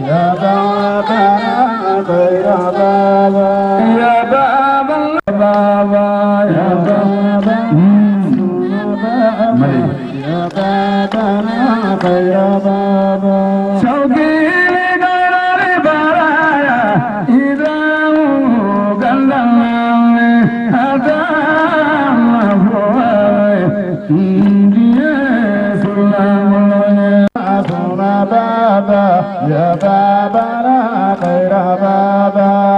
يا بابا خير بابا يا بابا بابا يا بابا يا بابا خير بابا شوقي لغير البرايا إذا قال هذا بابا يا بابا خير بابا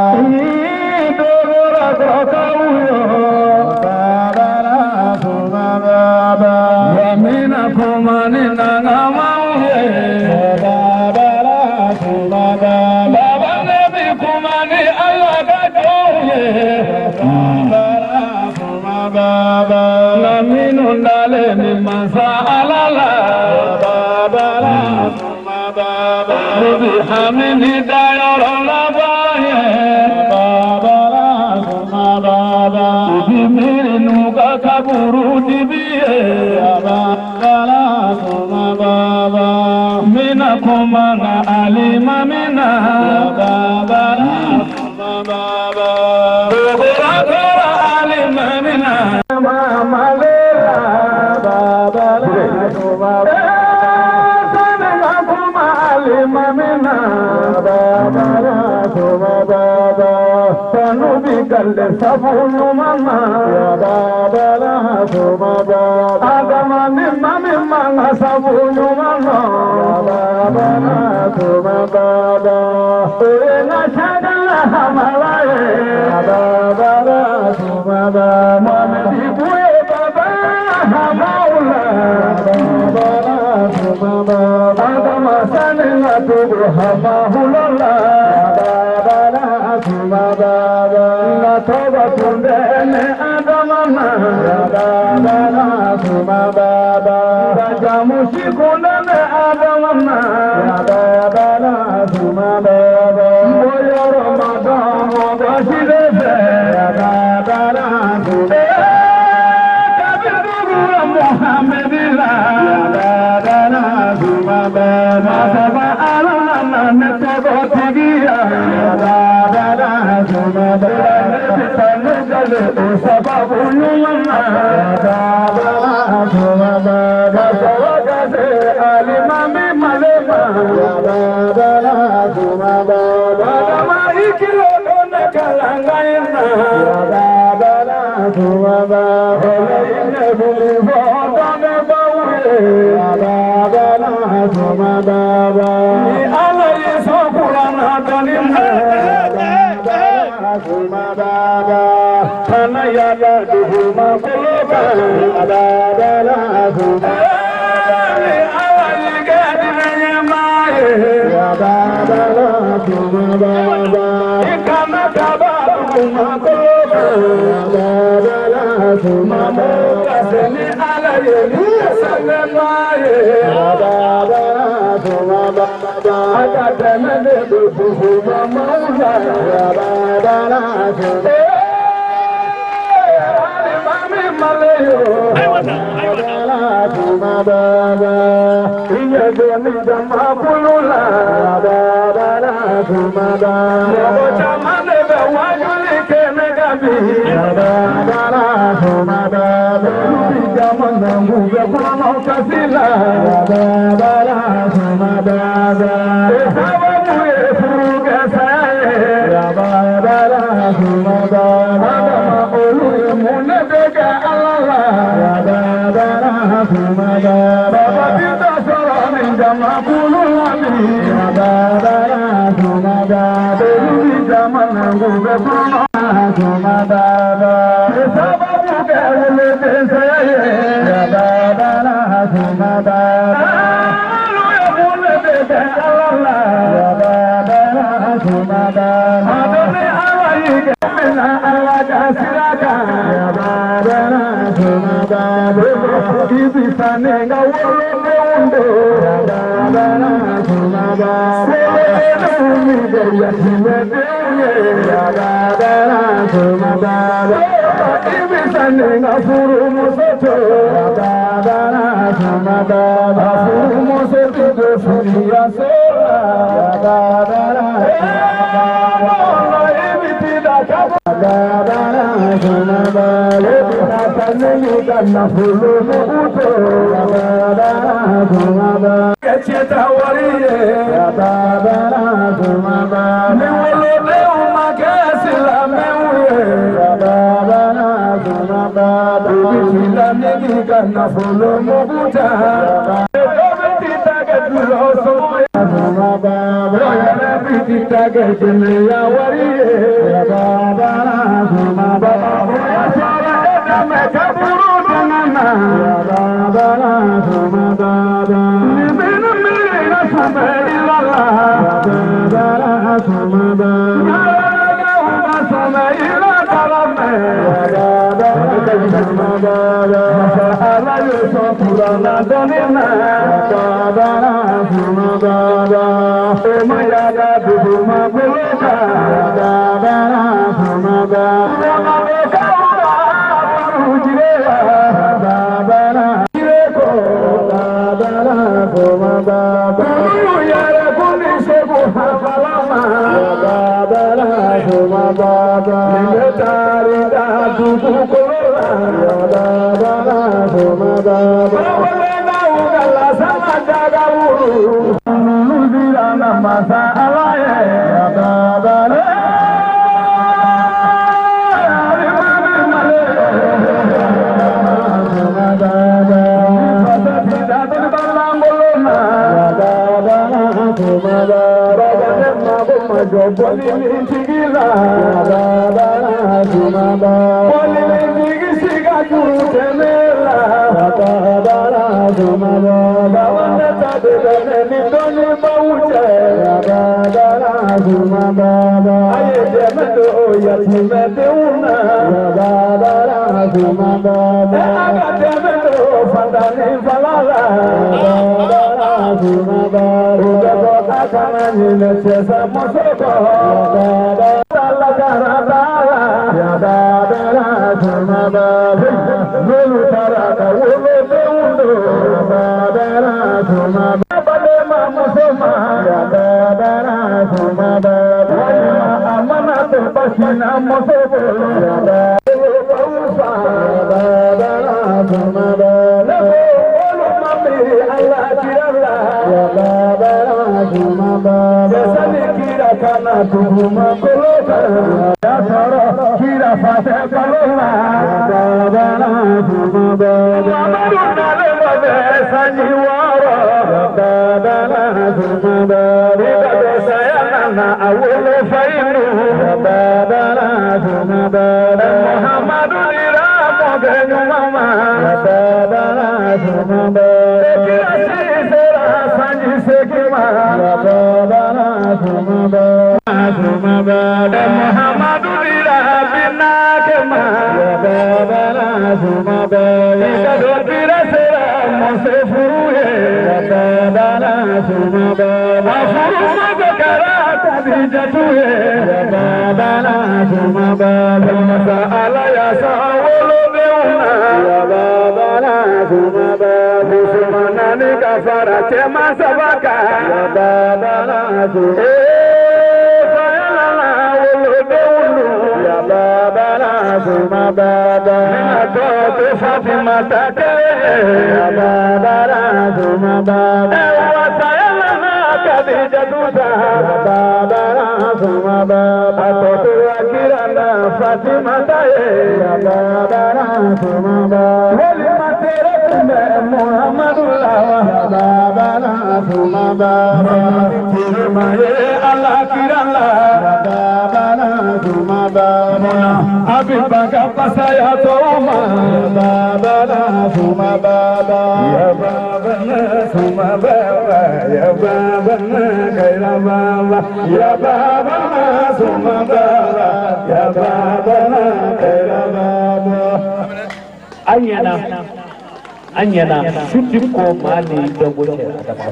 An ɲɛna su ti ko maa ni dɔnko cɛ adama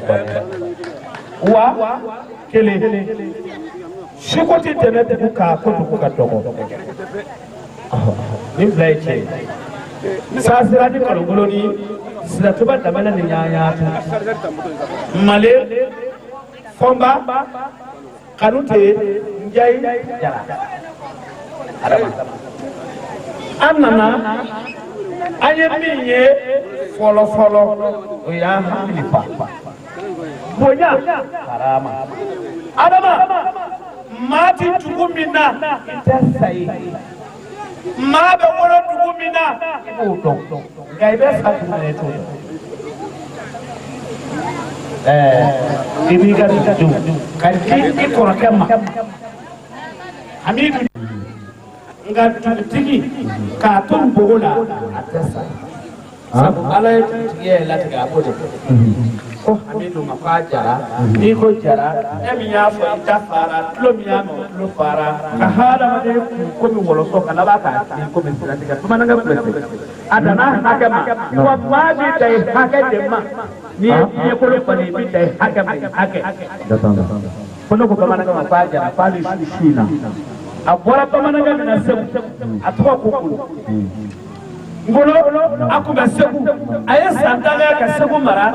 wa. Kelen siko tɛ tɛmɛ dugu kan ko dugu ka dɔgɔ. Nin fila ye tiɲɛ ye. Sasira ni kalongolo ni siratuba dabala ni ɲaɲatu Male Fɔnba Kanute Njayi Jara Adama. An nana an ye min ye fɔlɔ fɔlɔ, o y'an hakili fa bonya karama. Adama, maa ti dugu min na i tɛ sa yen, maa bɛ wolo dugu min na i b'o dɔn, nka i bɛ sa dugu min na i t'o dɔn. Ɛɛ, i b'i ka dugu ka di i kɔrɔkɛ ma Hamidu, nka dugutigi k'a to npogo la, a tɛ sa, sabu Ala ye dugutigiya ye latigɛ, a b'o de kɛ. Ko Hamidu ma k'a Jara, n'i ko Jara, e min y'a fɔ i da fara, tulo min y'a mɛn o tulo fara, ka hadamaden kun komi wɔlɔsɔ ka laban k'a tilen komi siratigɛ. Bamanankɛ tun bɛ se a danna hakɛ ma wa maa bɛ dan i hakɛ de ma. N'i ye diɲɛkolo falen, i bɛ dan i hakɛ ma, i hakɛ. Ko ne ko bamanankɛ ma k'a Jara, k'ale su in na a bɔra bamanankɛ min na Segu, a tɔgɔ ko Ngolo. Ngolo a tun bɛ Segu, a ye san 10 kɛ ka Segu mara.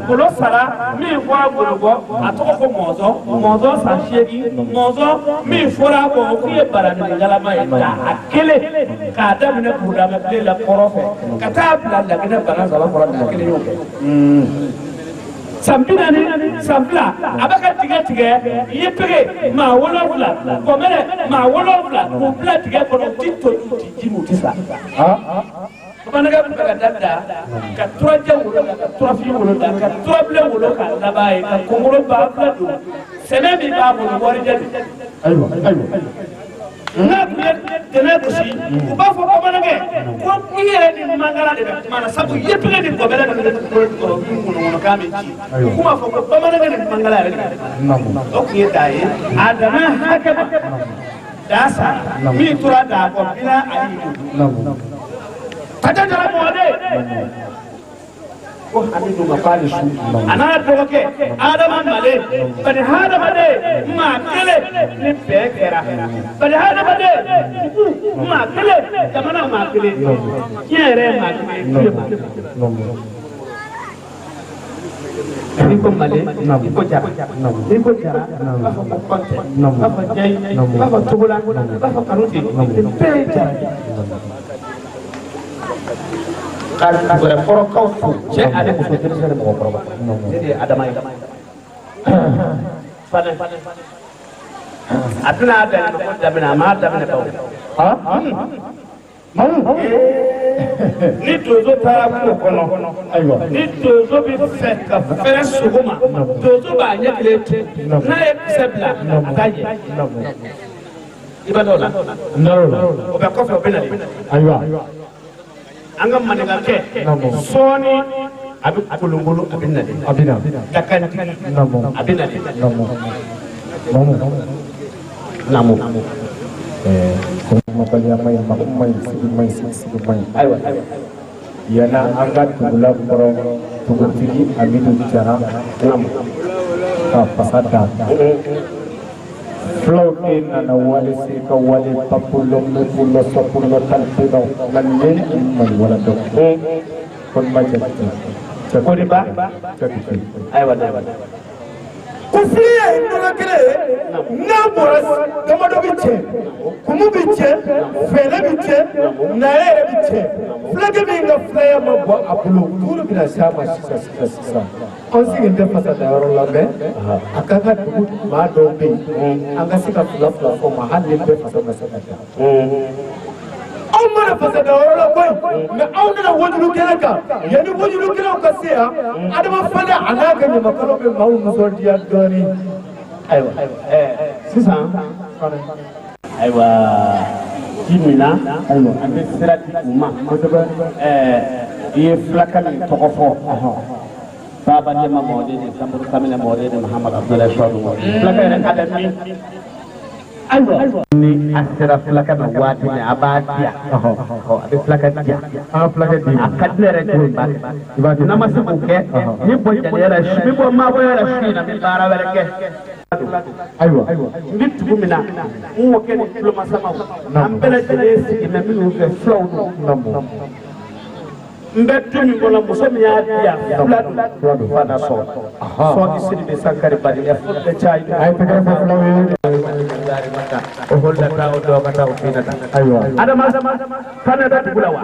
Ngolo sara, min fɔra Ngolo kɔ, a tɔgɔ ko Mɔnzɔn. Mɔnzɔn san 8, Mɔnzɔn min fɔra a kɔ, o tun ye baranini galama ye k'a kelen k'a daminɛ Burudamɛ la kɔrɔ fɛ ka taa bila Laginɛ bana saba kɔrɔ, da kelen y'o kɛ. San 40, san 2, a bɛ ka dingɛ tigɛ, i ye pege maa 7, kɔmɛrɛ maa 7 k'u bila dingɛ kɔnɔ, u ti toli, u ti ji min, u ti sa. Bamanankɛ tun bɛ ka da da ka turajɛ wolo da, ka turafin wolo da, ka turabilen wolo k'a laban ye ka kongoro ba fila don. Sɛnɛ min b'a bolo, warijɛ don. Ayiwa, ayiwa. N'a tun ye dɛmɛ gosi, u b'a fɔ bamanankɛ ko i yɛrɛ ni mankala de bɛ kuma na, sabu yepege ni gɔbɛlɛ min bɛ dugukolo jukɔrɔ, u bɛ ŋɔnɔŋɔnɔkan min ci, u tun b'a fɔ ko bamanankɛ ni mankala yɛrɛ de bɛ kuma na. O tun ye da ye, a danna hakɛ ma, da sa min tora da kɔ bila ali Kaja Jara mɔden ko Hamidu ma k'ale su a n'a dɔgɔkɛ Adama Male. Bani hadamaden maa kelen ni bɛn kɛra, bani hadamaden dugu maa kelen, jamana maa kelen, diɲɛ yɛrɛ ye maa kelen, du ye maa kelen. N'i ko Male, i ko Jara, n'i ko Jara, i b'a fɔ ko Kɔntɛ, i b'a fɔ Jayi, i b'a fɔ Togola, i b'a fɔ Kanute, nin bɛɛ ye Jara ye. Ka wɛrɛkɔrɔkaw fo, cɛ ani muso, denmisɛn ni mɔgɔkɔrɔba. Ne de ye Adama ye. Fane a tɛna a daminɛ ko daminɛ, a m'a daminɛ bawo. Ni donso taara kungo kɔnɔ, Ayiwa. ni donso bɛ fɛ ka fɛrɛ sogo ma, donso b'a ɲɛ kelen tu, n'a ye kisɛ bila, a t'a ɲɛ. I b'a dɔn o la. N dar'o la. O bɛ kɔfɛ, o bɛ na de. Ayiwa. An ka maninkakɛ sɔɔni a bɛ kolongolo, a bɛ na de. A bɛ na. Dakantigi a bɛ na de. Naamu. Mamu. Naamu. Kumabaliya ma ɲi, mako ma ɲi, sigi ma ɲi, sigi ma ɲi. Ayiwa. Yana an ka dugula kɔrɔ dugutigi Amidu Jara Naamu. ka fasa da. Fulaw de nana wale siri ka wale bapulɔ mɛpulɔ sɔpulɔ talipelɔ malen ani mali wala dɔ. Ko ma jate. Kodiba. Jate. Ayiwa, ayiwa. Ko fiye ye nɔnɔ kelen ye, n'a bɔra damadɔ bɛ cɛ, kumu bɛ cɛ, fɛɛrɛ bɛ cɛ, naare yɛrɛ bɛ cɛ. Fulakɛ min ka filaya ma bɔ a bolo, tuuru bɛna se a ma sisan sisan sisan. An sigilen tɛ fasa dayɔrɔ la mɛ a ka kan dugu maa dɔw bɛ yen, an ka se ka fila fila fɔ ma, hali ni bɛɛ fasa ma se ka da. Aw mana fasa dayɔrɔ la koyi, mɛ aw nana wajulu kɛnɛ kan. Yanni wajulu kɛnɛw ka se yan, Adama Fane a n'a ka ɲamakalaw bɛ maaw nisɔndiya dɔɔnin. Ayiwa, sisan, ayiwa, ji min na an bɛ sira di u ma. I ye fulakɛ min tɔgɔ fɔ, Baba Dema mɔden ni Samuru Samina mɔden ni Mahamadu Abudulayi Suwadu mɔden, fulakɛ yɛrɛ ka bɛ min? Ayiwa, ni a sera fulakɛ ma waati min, a b'a di yan, a bɛ fulakɛ di yan. An ka fulakɛ di. A ka di ne yɛrɛ cogo in b'a kɛ. I b'a kɛ. N'a ma se k'o kɛ, ni bɔ jeliya la, su bɛ bɔ maabɔya la, su in na n bɛ baara wɛrɛ kɛ. Ayiwa. N bɛ dugu min na, n mɔkɛ ni tulomasamaw, an bɛɛ lajɛlen sigilen bɛ minnu fɛ, fulaw don. N bɛ du min kɔnɔ, muso min y'a di yan, fula don. Fula don. Fana sɔn sɔɔni siri bɛ sankari bari ɛ fula caayi. A ye tɛgɛrɛ fɔ fulaw ye. O hollata o dogata o finata. Ayiwa. Adama, Canada dugu la wa?